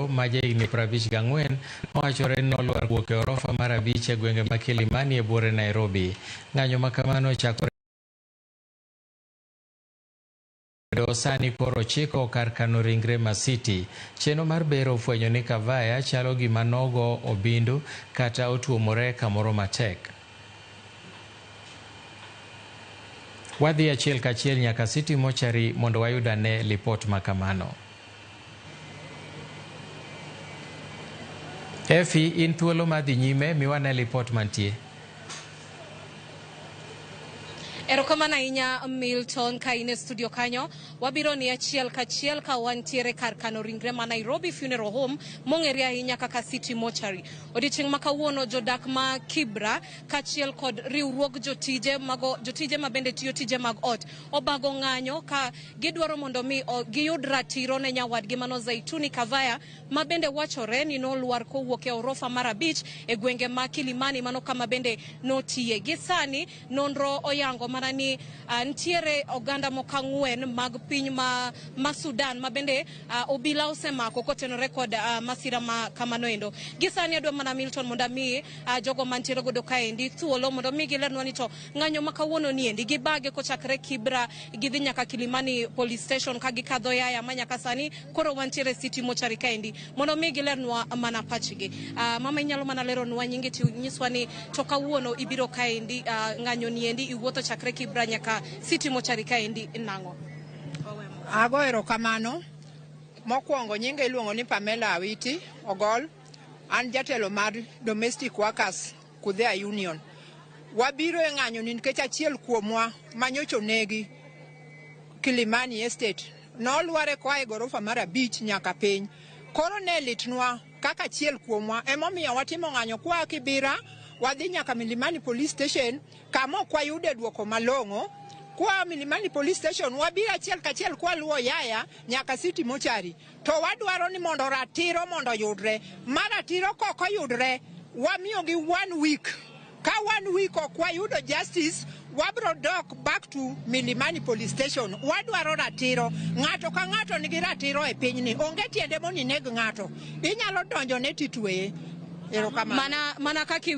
Obiero ma jahigni 54 mawachore ni nolwar wuok e orofa mar 5 e gwenge ma Kilimani e buore Nairobi. Ng'anyo ma kamano ochakore sani koro ochiko kar kano ringre Masiti. Chenro mar bero ofwenyo ni Kavaya chalo gima nogo obindu kata otuomore kamoro matek. Wadhi achiel kachiel nyaka City Mortuary mondo wayud ane lipot ma kamano. Efi, in thuolo mar dhi nyime miwane lipot mantie. Erokamano ahinya Milton ka in e studio kanyo. Wabiro ni achiel kachiel ka wantiere kar kano ringre ma Nairobi Funeral Home mong'ere ahinya kaka City Mortuary. Odiechieng' ma kawuono jodak ma Kibra kaachiel kod riwruog jotije mago jotije ma bende tiyo tije mag ot obago ng'anyo ka gidwaro mondo mi giyud ratiro ne nyawadgi mano Zaituni Kavaya ma bende wachore ni nolwar kowuok e orofa mar 5 e gwenge ma Kilimani mano kama bende notiye. Gi sani nonro oyango mana ni nitiere oganda moko 4 mag piny ma Sudan ma bende obila osemako kotenore kod masira ma kamano endo. Gi sani adwa mana Milton mondo ami jogo mantiere godo kaendi thuolo mondo mi gilernwa ni to ng'anyo ma kawuono ni endi gibage kochakre Kibra gidhi nyaka Kilimani Police Station ka gikadho Yaya ma nyaka sani koro wantiere City Mortuary kaendi mondo mi gilernwa mana pachgi. Mama inyalo mana leronwa nyingi to nyiswa ni to kawuono ibiro kaendi ng'anyo ni endi iwuotho chakre Kibra nyaka City Mortuary kaendi nang'o? Ago erokamano. Mokwongo nyinga iluongo ni Pamela Awiti Ogol. An jatelo mar Domestic Workers Kudhea Union. Wabiro e ng'anyo ni nikech achiel kuomwa manyocha onegi Kilimani Estate nolware koa e gorofa mar 5 nyaka piny. Koro ne litnwa kaka achiel kuomwa emomiyo watimo ng'anyo kwa Kibira wadhi nyaka Milimani Police Station kama ok wayude duoko malong'o. Kwa Milimani Police Station wabiro achiel kachiel kwaluwo Yaya nyaka City Mortuary. To wadwaro ni mondo ratiro mondo oyudre. Ma ratiro kok oyudre, wamiyogi 1 week. Ka 1 week ok wayudo justice, wabro dok back to Milimani Police Station. Wadwaro ratiro. Ng'ato ka ng'ato nigi ratiro e pinyni. Onge tiende mondo ineg ng'ato. Inyalo donjo ne titweye. Erokamano. Mana kaka